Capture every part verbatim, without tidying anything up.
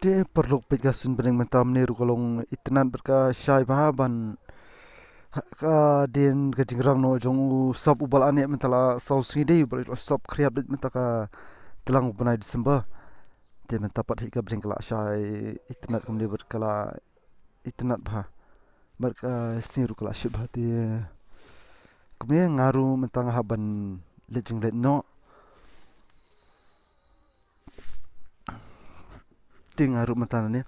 Te paralok, peit ka suiñ bneng mynta mynne ruh ka long itynnad bad ka shai bha ban ha ka dien ka jingrang noh jong u sap uba la neh mynta la saw sngi dei, uba la sap khriat beit mynta ka tlang u bnai December. Te mynta pat hi ka bneng ka la shai itynnad kumne bad ka la itynnad bha bad ka sngi ruh ka la shit bha. Te kumne nga ruh mynta nga hap ban leit jingleit noh. Te nga ruh mynta nangne,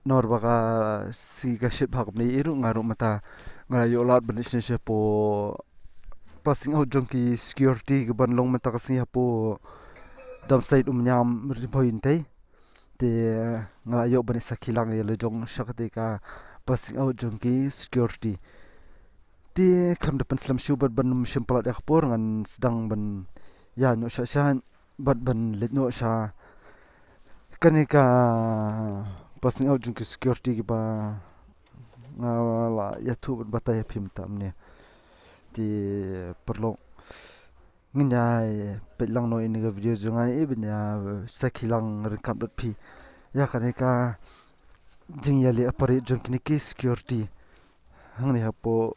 namar ba ka sngi ka shit bha kumne ïa ruh, nga ruh mynta nga la ïoh lad ban leit shane shapoh passing out jong ki security kaban long mynta ka sngi hapoh Dumsait, Umniam, Ri Bhoi Umtei. Te nga la ïoh ban ïa sakhi lang ïa la jong sha kata ka passing out jong ki security. Te khlem da pynslem shuh bad ban ym shim palat ïa ka por, ngan sdang ban ïaid noh sha sha bad ban leit noh sha kane ka passing out jong ki security kiba nga la ïathuh bad batai ha phi mynta mynne. Te paralok, ngin ïa peit lang noh ïa kane ka video jong nga, i ban ïa sakhi lang ryngkat bad phi ïa kane ka jingïaleh parade jong kine ki security hangne hapoh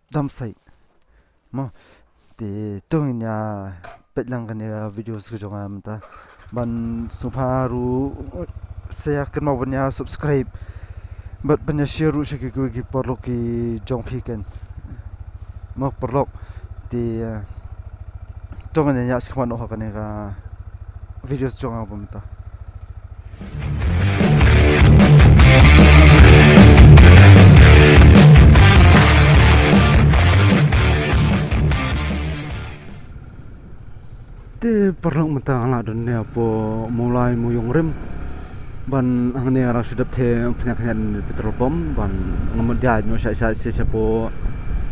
Dumsait. Mo, te to ngin ïa peit lang kane ka videos ka jong nga mynta. Ban sngewbha ruh sa ïa kynmaw ban ïa subscribe bad ban ïa share ruh sha ki, ki, ki paralok ki jong phi ken. Mo paralok, te to ngin ïa shim noh ha kane ka videos jong nga ba mynta. Te paralok, mynta nga la don ne hapoh Mawlai Mawiong Rim. Ban hangne nga dang shu dep the pynïaid khyndiat petrol pump ban nga mut ïaid noh sha sha sha shapoh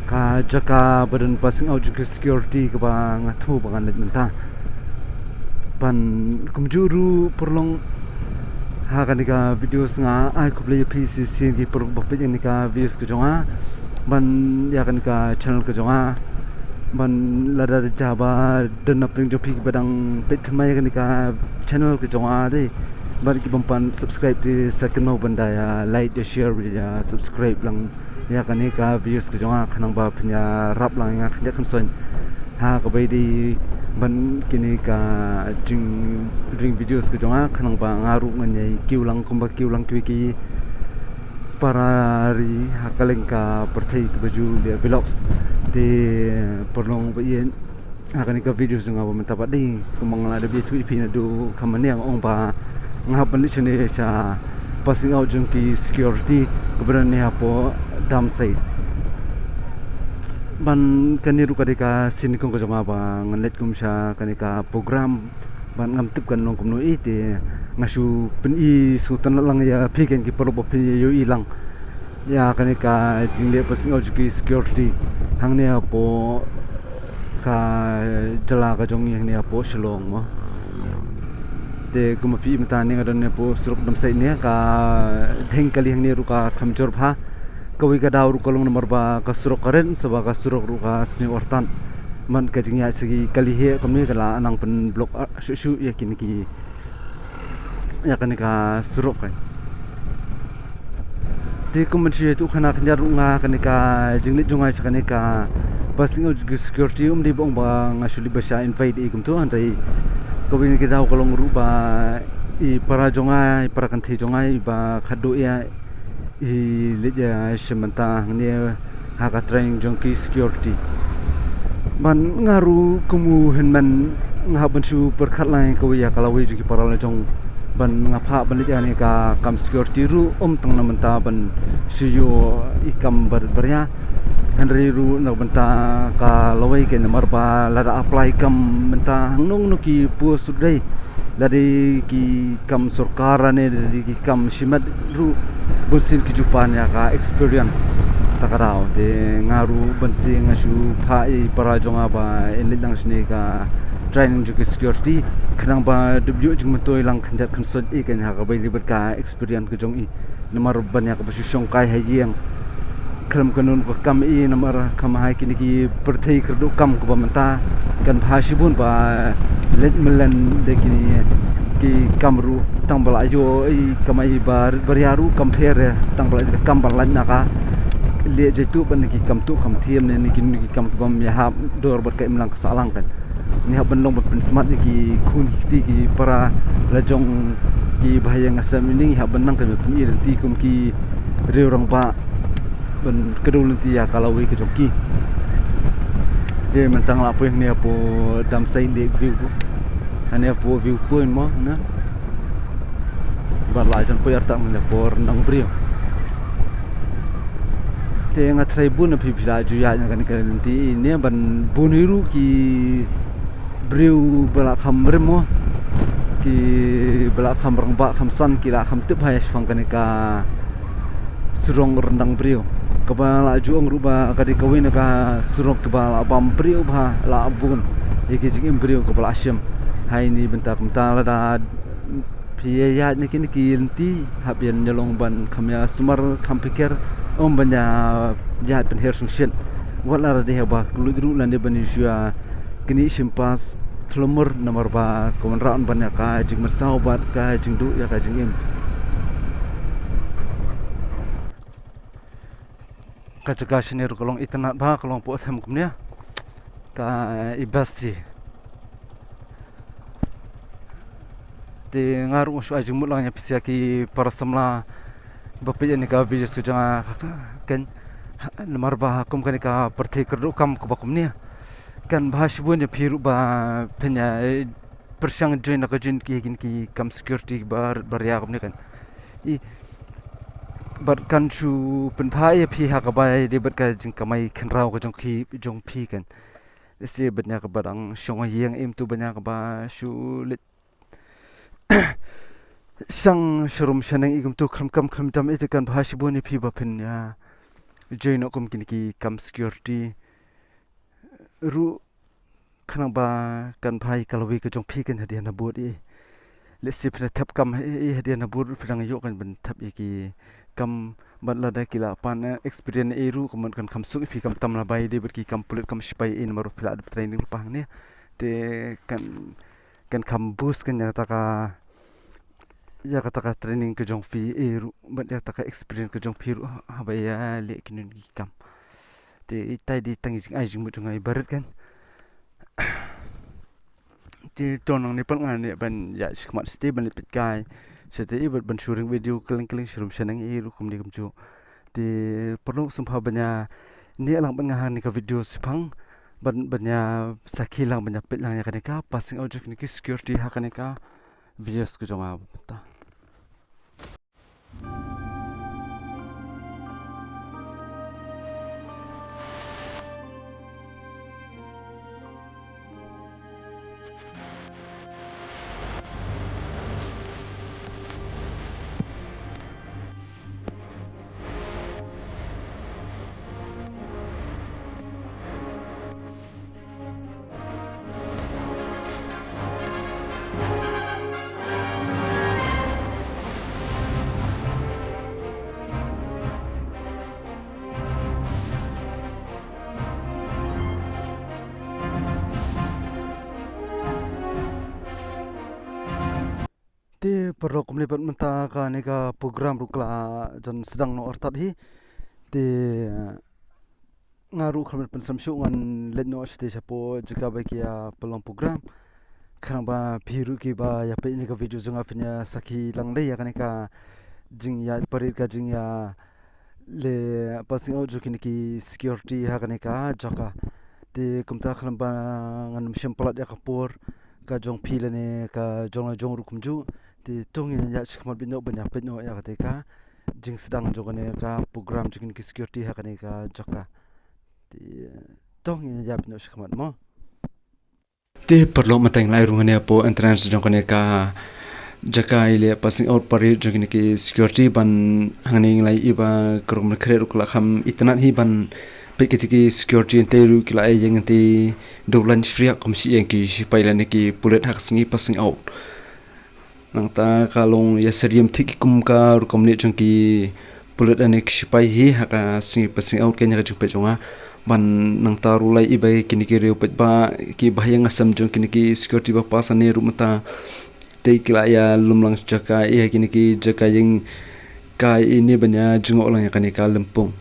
ka jaka ba don passing out jong ki security kaba nga thmu ba ngan leit mynta. Ban kumjuh ruh paralok, ha kane ka videos nga ai khublei ïa phi shisien ki paralok ba peit ïa kane ka videos ka jong nga ban ïa kane ka channel ka jong nga. Ban lada jia ba don na pdeng jong phi ba dang peit thymmai ïa kane ka channel ka jong nga dei bad ki bym pat subscribe te sa kynmaw ban da ïa like, ïa share, ïa subscribe lang ïa kane ka videos ka jong nga khnang ba phin ïarap lang ïa nga khyndiat khynsoiñ ha kaba ïadei ban kine ka jingring videos ka jong nga khnang ba nga ruh ngan ïai kiew lang kumba kiew lang kiwei ki para ri ha kylleng ka pyrthei kiba ju leh vlogs. Te paralok ba ïeit, ha kane ka video jong nga ba mynta pat dei kumba nga la dep ïathuh ïa phi naduh kham mynne, nga ong ba nga hap ban leit shane sha passing out jong ki security kaba don ne hapoh Dumsait. Ban kane ruh ka dei ka sien nyngkong ka jong nga ba ngan leit kum sha kane ka program. Ban ngam tip kan long kumno, i te nga shu pyni sngewtynnad lang ïa phi ken ki paralok ba phin ïohi lang ïa kane ka jingleh passing out jong ki security hangne hapoh ka jylla ka jong ngi, hangne hapoh Shillong mo. Te kumba phi i mynta ne nga don ne hapoh surok Dumsait ne, ka dheng kali hangne ruh ka kham jur bha. Kawei ka daw ruh ka long namar ba ka surok ka rit, sa ba ka surok ruh ka sniew artat. Man ka jingïaid sha ki kali hi kumne ka la nang pynblock shuh shuh ïa kine ki, ïa kane ka surok ka. Te kum ban shu ïathuh khana khyndiat ruh nga, kane ka jingleit jong nga sha kane ka passing out jong ki security um dei ba ong ba nga shu leit ba sha invite i kumto, hynrei kawei na ki daw ka long ruh ba i para jong nga, i para kynthei jong nga iba khatduh ïa i leit ïa shim bynta hangne ha ka training jong ki security. Ban nga ruh kum u hynmen nga hap ban shu pyrkhat lang ïa kawei ïa ka lawei jong ki para la jong. Ban nga phah ban leit ïa kane ka kam security ruh ym tang na mynta ban shu ïoh i kam bar baria. Hynrei ruh na ka bynta ka lawei ka namar ba lada apply kam mynta hangno hangno ki post ruh dei. Lada ki kam sorkar ne lada ki kam shimet ruh bunsien ki ju pan ïa ka experience. Ta ka daw te nga ruh bunsien nga shu phah ïa i para jong nga ba in leit lang shane ka training jong ki security khnang ba dep ïoh jingmyntoi lang khyndiat khynsoit i kan ha kaba ïadei bad ka experience ka jong i. Namar ban ïa kaba shu shongkai ha ïing khlem kano kano ka kam i, namar kham ha kine ki pyrthei kyrduh kam kaba mynta kan bha shibun ba leit mlien da kine ki kam ruh tang ba la ïoh i kamai ba rit ba ria ruh kam pher, tang ba la ïoh ka kam ban lait na ka leh jaituh ban ki kam tuh kam thiam ne ki kam kibym ïahap dor bad ka imlang ka sahlang kan. Ngi hap ban long ban pynsmat ïa ki khun ki kti ki para la jong ki bahaïing hasem ïa ngi, ngi hap ban nang kan ban pyni lynti kum ki riew rangbah ban kdew lynti ïa ka lawei ka jong ki. Te mynta nga la poi hangne hapoh Damsai Lake View. Hangne hapoh view point mo na. Bad la jan poi artat hangne hapoh Ryndang Briew. Te nga tharai bun na phi phi la ju ïaid na kane ka lynti ne ban bun hi ruh ki briew ba la kham rim mo, ki ba la kham rangbah kham san ki la kham tip ha ïa shaphang kane ka surok Ryndang Briew. Kaba la ju ong ruh ba ka dei kawei na ka surok kaba la bam briew bha, la bun ïa ki jingim briew kaba la shim. Hai ni bynta kumta lada phi ïa ïaid na kine ki lynti hap ïa nyngkong ban kham ïa sumar kham pyrkhat ym ban ïa ïaid pynher sngewsih. Wat la dei haba kylluid ruh lane ban ïa shu ïa knieh shim pass thlumur namar ba ka wanrah ban ïa ka jingmynsaw bad ka jingduh ïa ka jingim. Ka jaka shane ruh ka long itynnat bha, ka long hapoh them kumne ka Embassy. Te nga ruh nga shu ai jingmut lang ïa phi sha ki para samla ba peit ïa kane ka video ka jong nga kan, namar ba ha kum kane ka pyrthei kyrduh kam kaba kumne kan bha shibun ïa phi ruh ba phin ïa pyrshang join na ka jin ki kin ki kam security ba ba ria kumne kan. I bad kan shu pynbha ïa phi ha kaba ïadei bad ka jingkamai khynraw ka jong ki jong phi kan. Ise bad ïa kaba dang shong ïeng im tu bad ïa kaba shu leit shang sharum shaneng i kumtu khlem kam khlem jam i te kan bha shibun ïa phi ba phin ïa join noh kum kine ki kam security ruh khnang ba kan bha ïa ka lawei ka jong phi kan hadien habud i. Lehse phin thep kam i hadien habud phin dang ïoh kan ban thep ïa ki kam bad lada ki la pan experience i ruh ka mut kan kham suk ïa phi kam tam la bai dei bad ki kam pulit kam sipai i namar ruh phi la dep training pa hangne. Te kan kan kham boost kan ïa kata ka ïa kata ka training ka jong phi i ruh bad ïa kata ka experience ka jong phi ruh haba ïa leh kine ki kam. Te itai dei tang i jingai jingmut jong nga i barit kan. Te to nangne pat nga ne ban ïa shikmat site ban lipit kai site i bad ban shu ring video kylleng kylleng sharum shaneng i ruh kumne kumjuh. Te paralok sngewbha ban ïa ne lang ban nga ha kane ka video shiphang ban ban ïa sakhi lang ban ïa peit lang ïa kane ka passing out jong kine ki security ha kane ka video ka jong nga. Te paralok kumne pat mynta kane ka program ruh ka la jan sdang noh artat hi. Te nga ruh khlem pynslem shuh ngan leit noh shatei shapoh jaka ba ki ïa pynlong program. Khnang ba phi ruh kiba ïa peit ïa kane ka video jong nga phin ïa sakhi lang dei ïa kane ka jingïa parit ka jingïa leh passing out jong kine ki security ha kane ka jaka. Te kumta khlem ba ngan ym shim palat ïa ka por ka jong phi lane ka jong la jong ruh kumjuh. Te to ngin ïa shikmat bit noh ban ïa peit noh ïa kata ka jingsdang jong kane ka program jong kine ki security ha kane ka jaka. Te to ngin ïa peit noh shikmat mo. Te paralok mynta ngi la ïa rung hangne hapoh entrance jong kane ka jaka ïaleh passing out parade jong kine ki security ban hangne ngi la ïohi ba ka rukom khreh ruh ka la kham itynnat hi ban peit kiti ki security hangtei ruh ki la ïeng hangtei dewlain shriah kum shi ïeng ki shipai lane ki pulit ha ka sngi passing out. Nangta ka long ïa syriem thik kum ka rukom leh jong ki pulit lane ki shipai hi ha ka sngi passing out kane ka jingpeit jong nga. Ban nangta ruh la ïohi ba kine ki riew paidbah ki bahaïing hasem jong kine ki security ba pass hangne ruh mynta Te ki la ïa lum lang jaka ïa kine ki jaka ïing kai ïa kine ban ïa jngoh lang ïa kane ka lympung.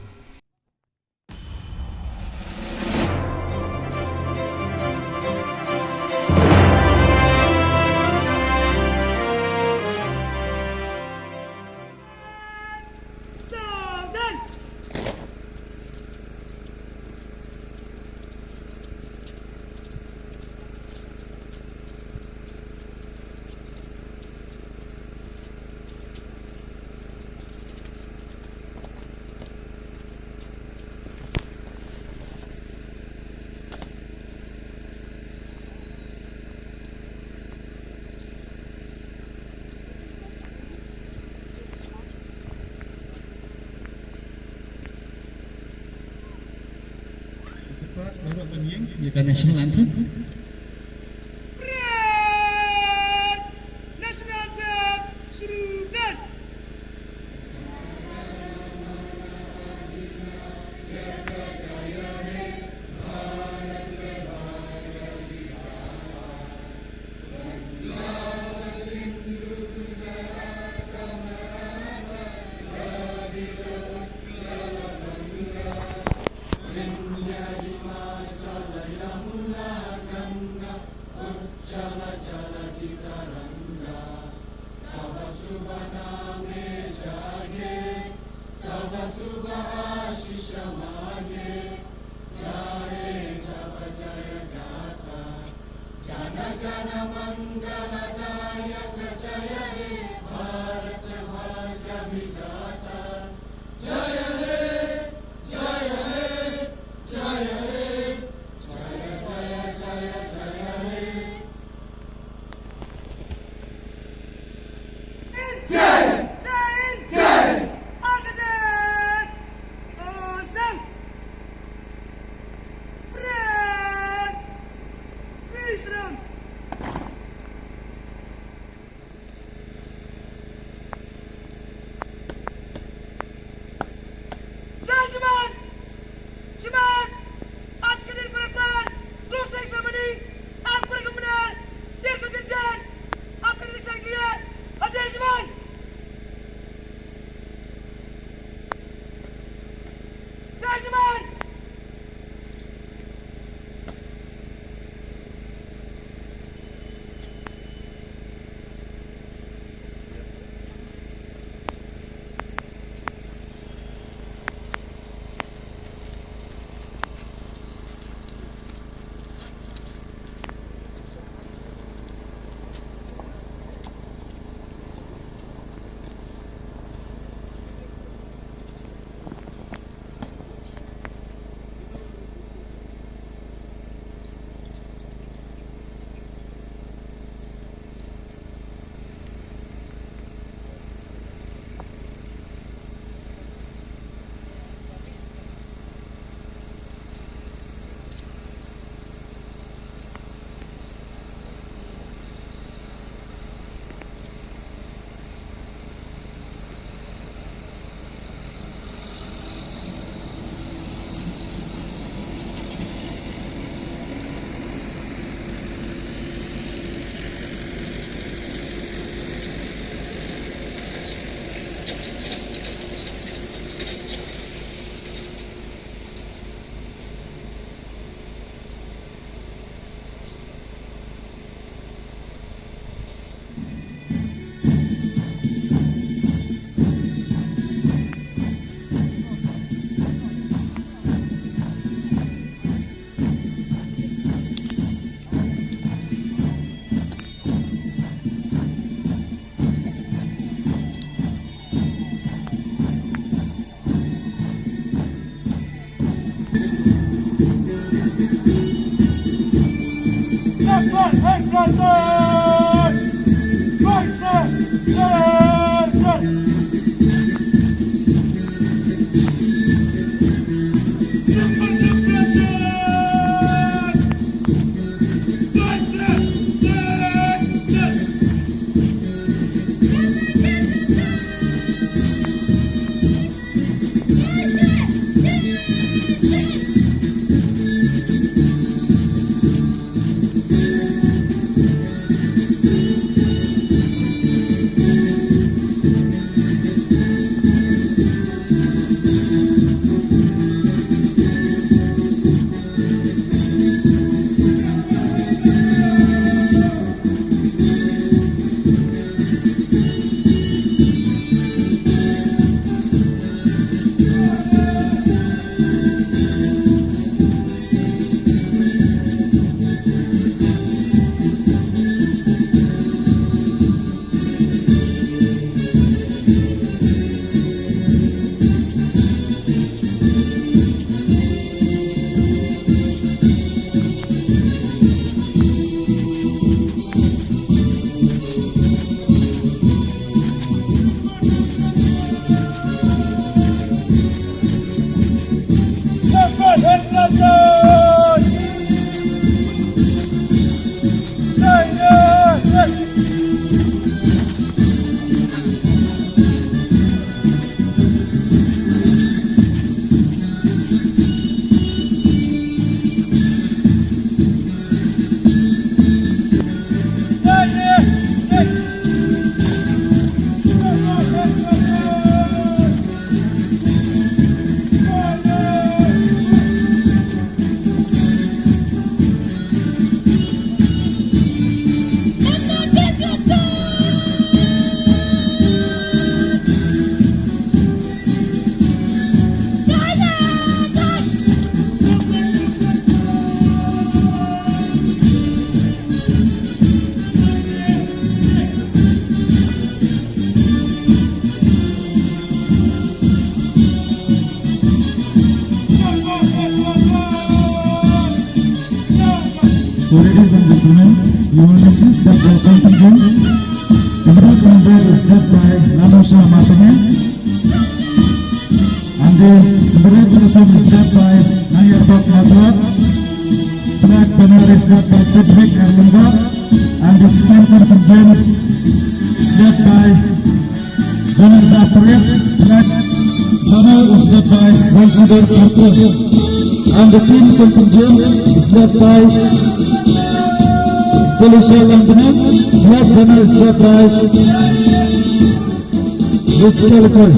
National anthem. The contingent, the contingent is led by Lamusha Matane. And the contingent is led by Nayarbok Matua. Flag bearer is led by Cedric Erlinga. And the second contingent is led by Jonathan Zafaria, flag bearer is led by Monsignor Arthur. And the team contingent is led by Felicia Langdon. Flag bearer is led by Jessica Lecoy.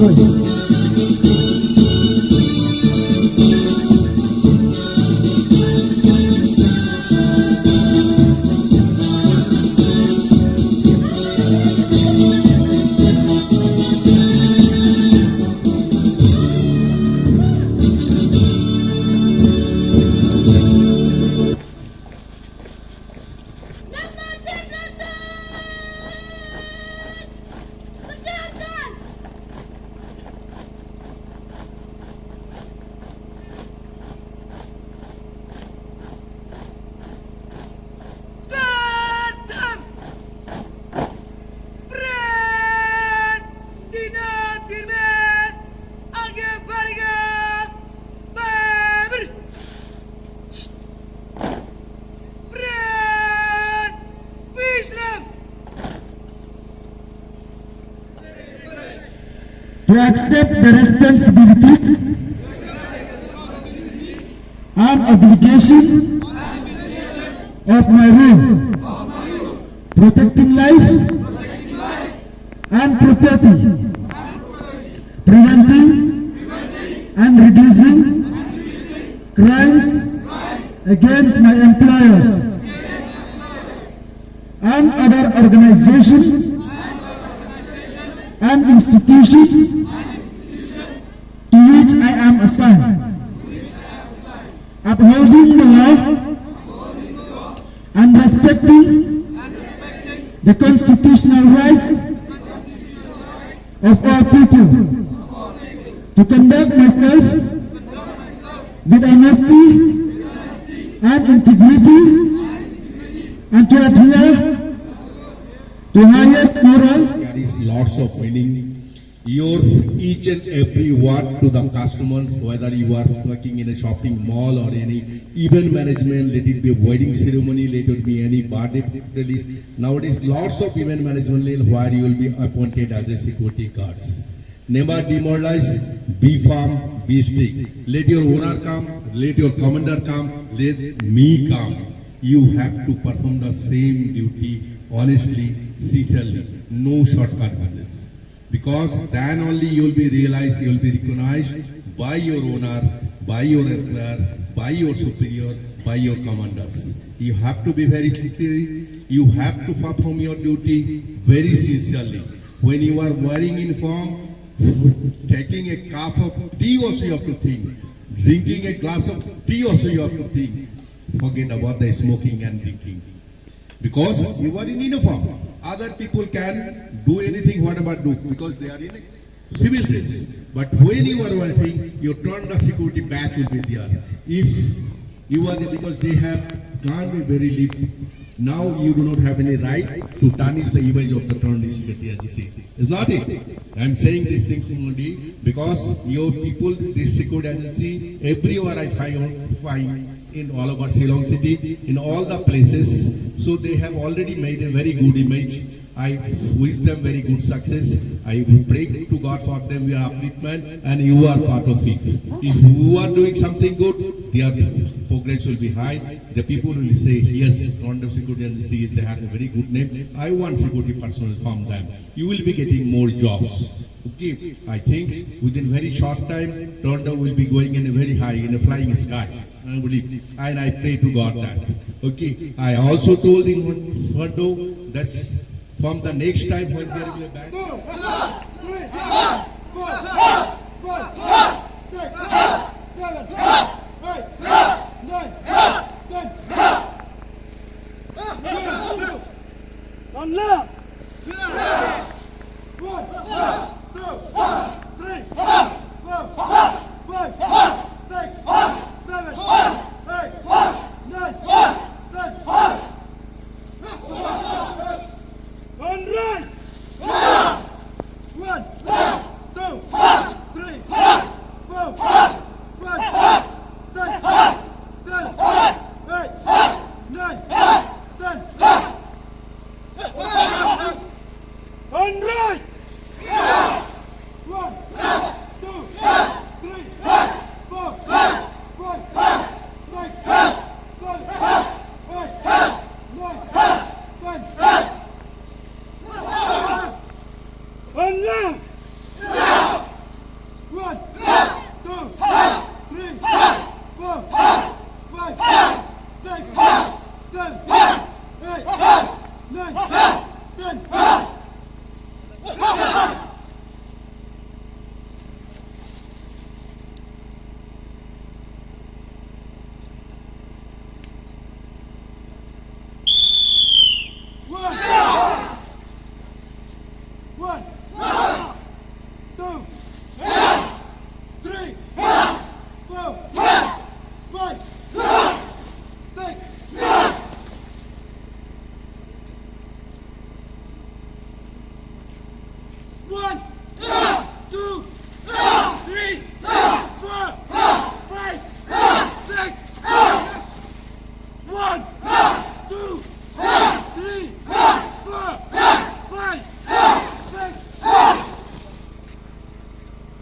To accept the responsibilities and obligation of my role, protecting life and property, preventing and reducing crimes against my employers and other organization and institution to which I am assigned, upholding the law and respecting the constitutional rights of all people, to conduct myself with honesty and integrity, and to adhere to highest moral. Carries lots of meaning. Your each and every word to the customers, whether you are working in a shopping mall or any event management, let it be a wedding ceremony, let it be any birthday release. Nowadays, lots of event management lane where you will be appointed as a security guards. Never demoralize, be firm, be strict. Let your owner come, let your commander come, let me come. You have to perform the same duty honestly, sincerely. No shortcut with this. Because then only you will be realized, you will be recognized by your owner, by your employer, by your superior, by your commanders. You have to be very clear. You have to perform your duty very sincerely. When you are wearing uniform, taking a cup of tea also you have to think. Drinking a glass of tea also you have to think. Forget about the smoking and drinking. Because you are in uniform. Other people can do anything, whatever do, because they are in a civil dress. But when you are working, your turn the security badge will be there. If you are there, because they have gone a very lift, now you do not have any right to tarnish the image of the turn the security agency. Is not it? I am saying this thing only because your people, this security agency, everywhere I find, find in all over Shillong city, in all the places. So they have already made a very good image. I wish them very good success. I pray to God for them, your upliftment, and you are part of it. If you are doing something good, their progress will be high. The people will say, "Yes, Rondon Security Agency is, has a very good name. I want security personnel from them." You will be getting more jobs. Okay, I think within very short time, Rondon will be going in a very high, in a flying sky. I believe, and I pray to God that. Okay, I also told in Rondon that from the next time when there will be a ban, Right! One, two, three, four, five, six, seven, eight, nine, ten. One left! One, two, three, four, five, six, seven, eight, nine, ten. One. One. Two. Three. Four. Five. Six. One, two, three, four, five, six. One, two, three, four, five, six.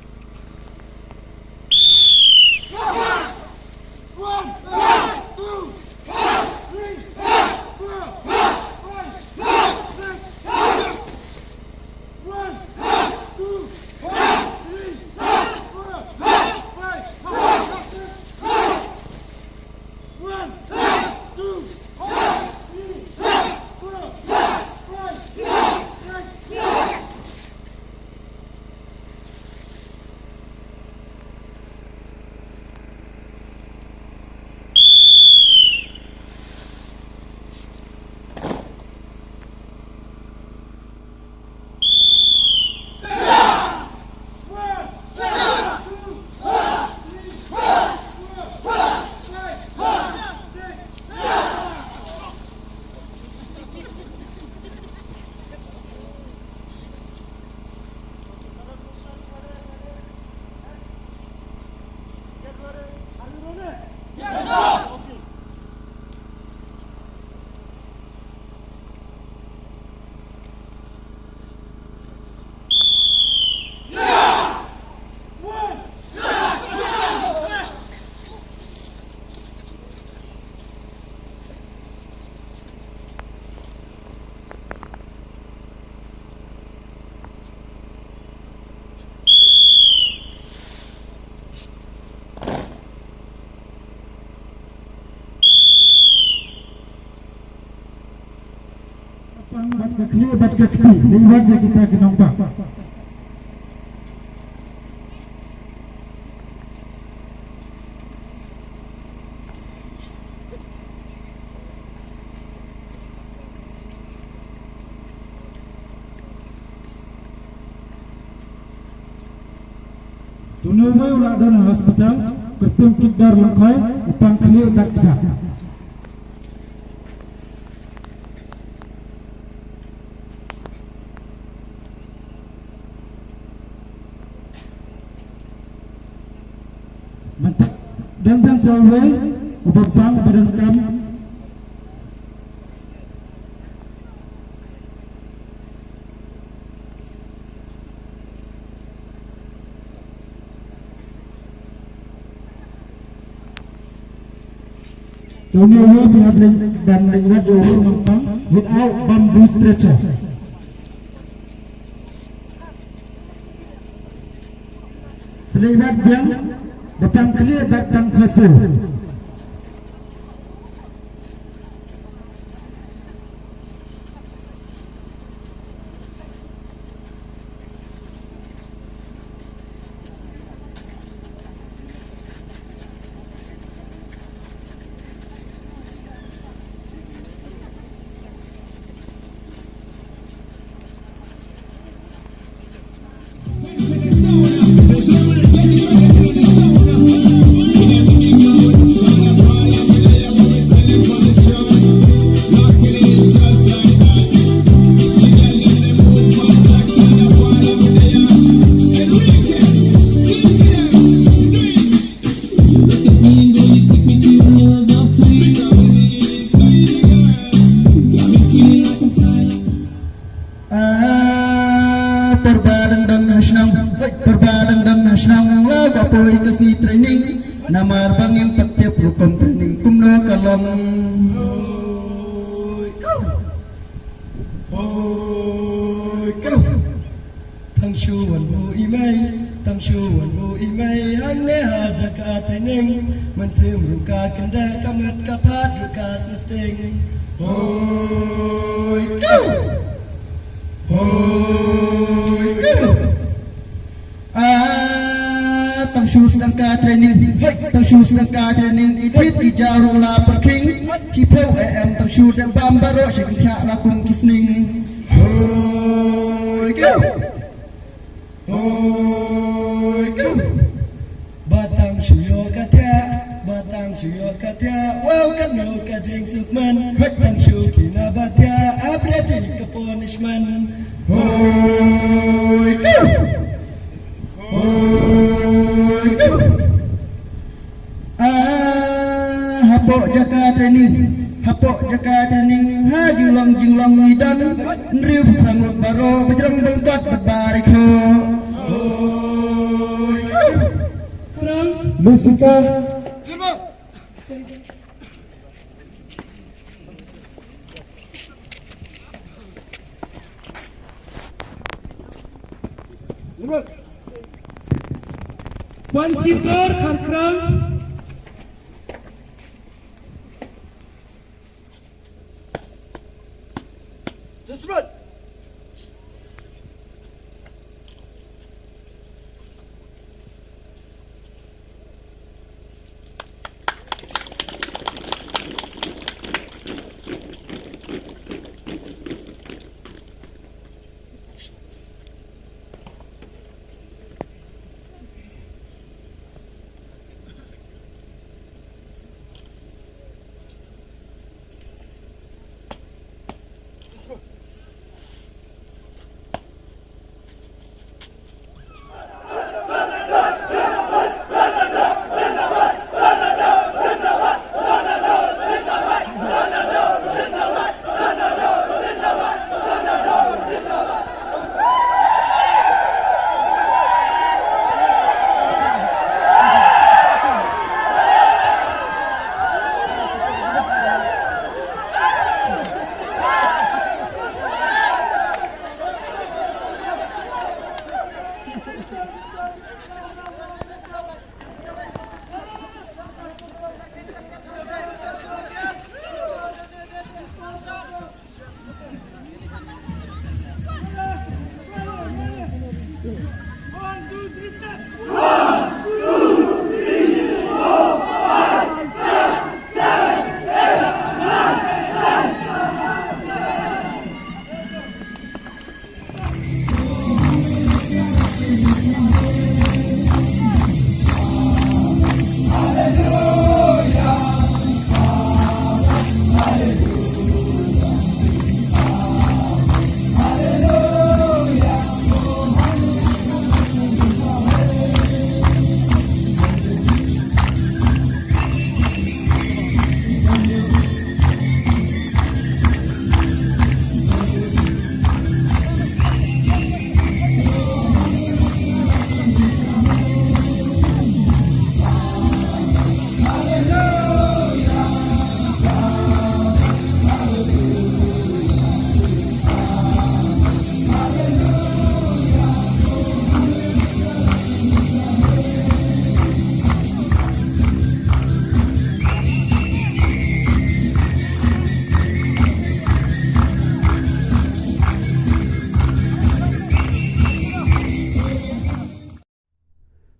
One, two, three, four, five, six. One, two, three, four, five, six. One, two, three, four, five, six. Bad ka khlieh bad ka kti, dei wat ïa kita ki nongpang. Tuni uwei u la don ha hospital, kyrteng Kipdor Lyngkhoi, u pang khlieh bad kjat. Mynta dang don sa uwei uba pang ba donkam. Te une uwei te hap leit ban leit wad ïa u nongpang without bamboo stretcher. Sa leit wad biang da pang khlieh bad pang khasiew. Por ba dang don ha shnong, por ba dang don ha shnong, la ka poi ka sngi training. Namar ba ngim pat tip rukom training kumno ka long. Hoi, go! Tang shu wan bu i mei, tang shu wan bu i mei, hangne ha jaka training. Mynsiem ruh ka kynda, ka met ka phad ruh ka sngewsting. Hoi, go! Hoi, go! Ah, tang shu sdang ka training. Hei, tang shu sdang ka training. I thied i jaw ruh la pyrkhing. Shiphew A M tang shu dep bam baroh, shi kynthah la kum ki sning. Hoi, go! Hoi, go! Ba tang shu ïoh ka thiah, ba tang shu ïoh ka thiah. Wow, katno ka jingsuk man. Hei, tang shu kina ba thiah, ap ready ka punishment. Hoi, go! Hoi, go! Ah, hapoh jaka training, hapoh jaka training, ha jinglong jinglong ngi don, hynriewphew phra ngut baroh, bajrong bangkot bad barikhoh. Hoi, go! Lusika. Puan sipor Kharkram.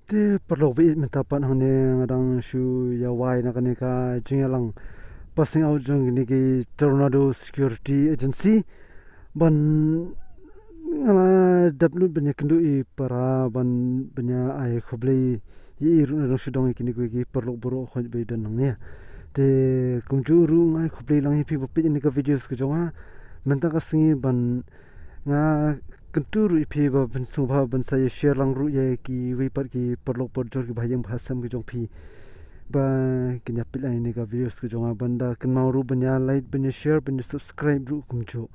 Te paralok ba ïeit, mynta pat hangne nga dang shu ïa wai na kane ka jingïalang passing out jong kine ki Tornado Security Agency. Ban nga la dap lut ban ïa kynduh ïa i para ban, ban ïa ai khublei ïa i ruh na dong shu dong ïa kine kiwei ki paralok baroh khoit ba i don hangne. Te kumjuh ruh nga ai khublei lang ïa phi ba peit ïa kane ka videos ka jong nga mynta ka sngi, ban nga kyntu ruh ïa phi ba phin sngewbha ban sa ïa share lang ruh ïa kiwei pat ki paralok parajor ki bahaïing bahasem ki jong phi ba kin ïa peit lang ïa kane ka videos ka jong nga. Ban da kynmaw ruh ban ïa like, ban ïa share, ban ïa subscribe ruh kumjuh.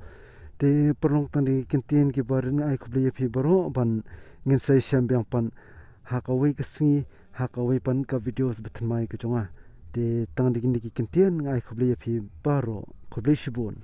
Te paralok, tang da ki kyntien kiba rit nga ai khublei ïa phi baroh, ban ngin sa ïashem biang pat ha kawei ka sngi ha kawei pat ka videos ba thymmai ka jong nga. Te tang da kine ki kyntien nga ai khublei ïa phi baroh. Khublei shibun.